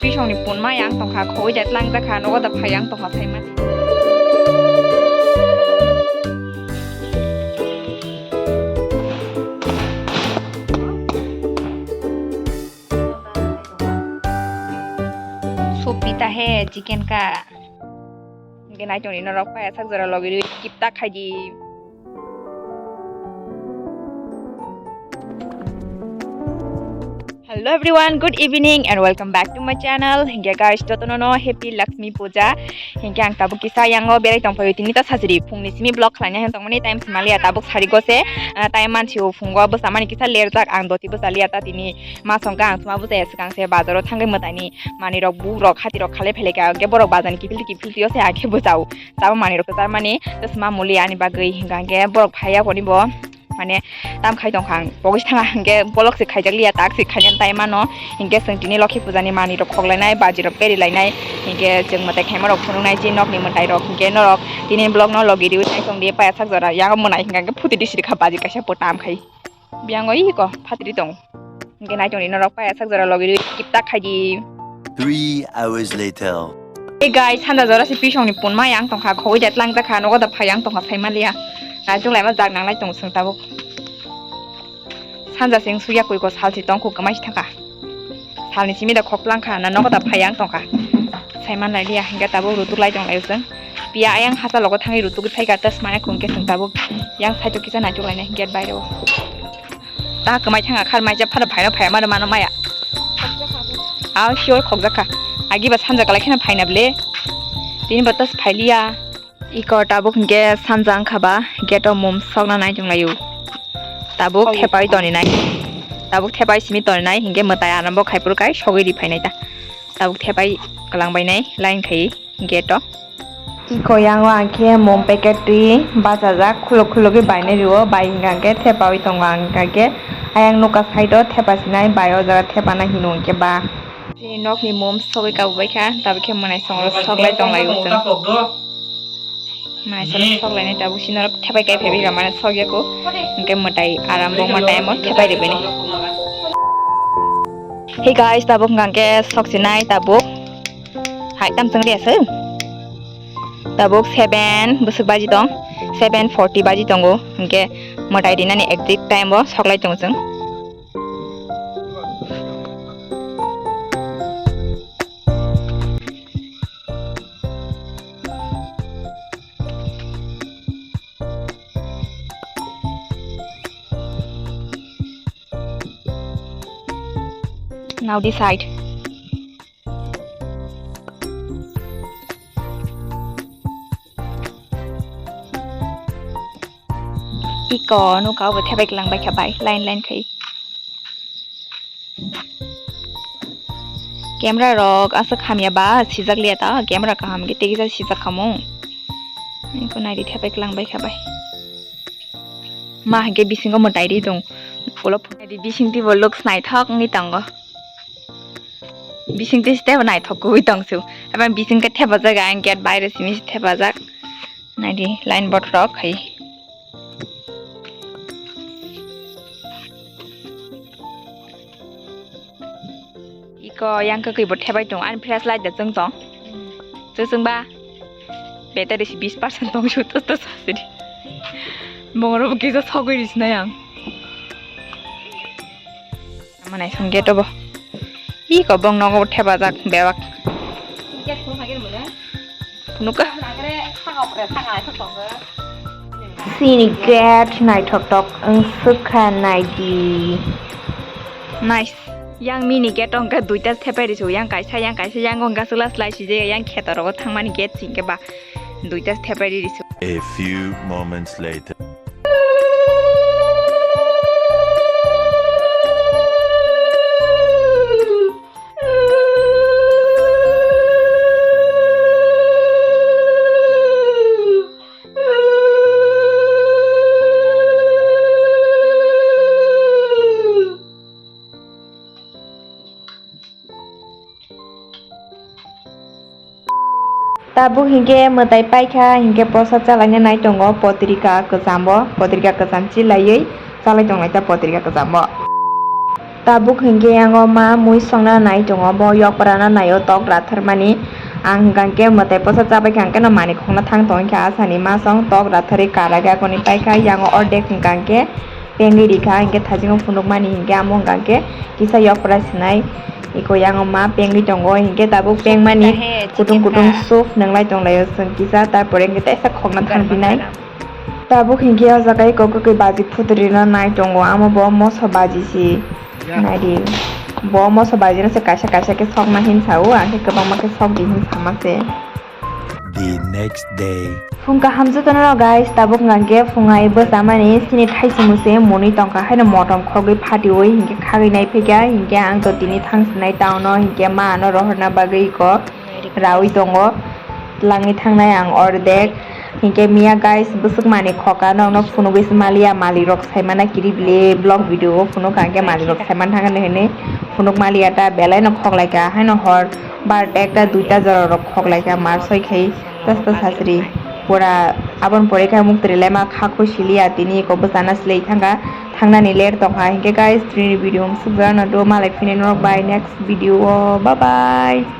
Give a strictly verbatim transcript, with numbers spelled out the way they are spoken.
Twisongni punma yang tongkha, khogwi da tlangjak kha, nogo da phai yang tongkha saimani. Sopita he chicken ka. Hingke naichongni norok paya sak jora logi rwi skip ta khaidi. Hello everyone, good evening and welcome back to my channel. Hingke guys, jotono no happy Lakshmi Puja. Hingke ang tabuk kisa yango berai tongphaio tini ta sajri phungni simi vlog khlaina hwn tongmani time simaliya tabuk sari gose, ah, time mansi o phungo bwsa mani kisa lerjak ang doti bwsa liya ta tini ma songka ang suma bwsa ya swkang se bazaro thangwi mwtaini manwi rok buk rok hati rok khalai phailai ka hingke borok bazani kiphilti kiphilti o se ang khe bwsao. Tamo manwi rok kwchar mani, tei sma muli ani bagwi hingka hingke borok phaiya koni bo, mane tam khai tongkha ang, pogwi thanga hingke bolok se khaijak liya, tak se khaina tai mano, hingke chwng tini Lokhi puja ni manwi rok khok lainai, baji rok peri lainai, hingke chwng mwtai khaima rok phunuk nai, chini nok ni mwtai rok, hingke norok tini vlog no logi riwi nai tong di, paya sak jora, yang mwnai hingka hingke phuti di siri kha baji kaisa po tam khai. Biyango iko phatri tong. Hingke naichongni norok paya sak jora logi rwi skip ta khaidi. Three hours later. Hey guys, sanja jora si pisongni punma yang tongkha, khogwi da tlangjak kha, nogo da phai yang tongkha, saimaliya. Naichong laima jak nanglai tong chwng tabuk. Sanja sing suya koi ko salsi tongkho kwmai si thangkha. Salni simi da khok langkha, na nogo da phai yang tongkha. Saiman lai liya, hingke tabuk rutuk lai tong lai chwng. Piya ayang hasa logo thangwi rutuk phai ka, tas maya khung ke chwng tabuk. Yang saitok kisa naichok lai nai, gate baire o. Ta kwmai thanga khar mai cha phano phaino phai mano mano maya. Aw, sure khokjak kha. Agi ba sanja kalai kheno phaina ble. Tini ba tas phai liya. Iko tabuk hingke sanja wngkha ba, gate o mum sokna nai tong laio. Tabuk thepai toni nai. Tabuk thepai simi toni nai, hingke mwtai arambo khai phuru kai sogwi ri phainai ta. Tabuk thepai kwlang bai nai, line khai gate o. Iko yango ang khe mum packet twi bachajak, khuluk khuluk khe bainai rio, bai hingka khe thepaui tongo ang hingka khe. Ayang nukha side o thepa sinai, bai o jaga thepa na hino hingke ba. Chini nokni mum sogwi kabu bai kha, tabuk khe mwnai songro sok lai tong laio chwng. Naisano sok lainai tabuk sini norok thepai kai phaibai ka mane sok yaku. Hingke mwtai aram bo mwtai mo thepai ribai ni. Hey guys, tabuk hingke sok sinai tabuk. Hai tam chwng riya se. Tabuk seven bwswk baji tong. Seven forty baji tongo. Hingke mwtai rinani exact time bo sok lai tong chwng. Now this side. Iko nukha obo thepai kwlang bai kha bai, line line khai. Camera rok aswk hamya ba sijak liya ta, camera kaham khe tei kisa sijak kha mo. Iko nai di thepai kwlang bai kha bai. Ma hwnkhe bisingo mwtai ri tong. Ulo phunai di bising twibo looks naithok wngwi tongo. Bising twi step naithok kwrwi tong su. Abo bising khe thepajak ang gate baire simi se thepajak. Naidi line board rok hai. Iko yang kwkwi bo thepai tong ani flashlight da chwng tong. Chwng chwng ba battery si bis percent tong su to to sa sidi. Bongoro bo kisa sogwi ri sinai ang. Manai song gate obo. Iko bong nogo thepajak bebak. Nukha. Sini gate naithok tok wng swkha naidi. Nice. Yang mini gate wngkha duita thepai risu, yang kaisa, yang kaisa, yang wngkha chwla slai sijak, yang kheto rogo thangmani gate singkhe ba duita thepai risu. A few moments later. Tabuk hinkhe mwtai paikha, hinkhe prosad chalaina nai tongo potrika kwchambo, potrika kwcham chilaiwi chalai tonglaita potrika kwchambo. Tabuk hinkhe yango ma mui songna nai tongo, bo yokpra no naio tok rathar mani. Ang hwnkha khe mwtai posa chabai kha, hwnkhe no manwi khokna thang tong kha asani ma song tok rathar wi kara khe akoni paikha. Yango ordek hwnkha khe pengwi rikha, hinkhe thajingo phunukmani hinkhe amo hwnkha khe kisa yokpra sinai. Iko yango ma pengwi tongo, hinkhe tabuk pengmani kutung kutung soup nwnglai tonglaio chwng kisa, tarpore hinkhe teisa khokna thang pinai. Tabuk hinkhe o jaga eko kwkwi baji phutrino nai tongo, amo bo moso baji si naidi. Bo moso bajino se kaisa kaisa khe sokna hin sao, ang khe kwbangma khe sok di hin sama se. The next day. Phung kaham jotono rok guys, tabuk hwnkha khe phung ai bwchamani sini thaichimo se mwnwi tongkha, haino motom khogwi phatiwi hinkhe khagwi nai phikha, hinkhe ang to tini thang sinai town o, hinkhe ma ano rohorna bagwi eko rawi tongo, twlangwi thangnai ang ordek. Hinkhe miya guys, bwswk manwi khoka, nokno phunugwi se maliya, malik rok saimana kiri bile vlog video o phunuk kha, hinkhe malik rok saimana thangani hinwi phunuk maliya ta, belai no khoklaikha, haino hor bar ekta duita jora rok khoklaikha, mar soi khai tasta sasri pura aboni pore khe muktri lema kha kho siliya, tini eko bwchana silai thangkha, thangnani ler tongkha. Hinkhe guys, tini video mwsuk jora no do, malai phini norok bai next video o, bye bye.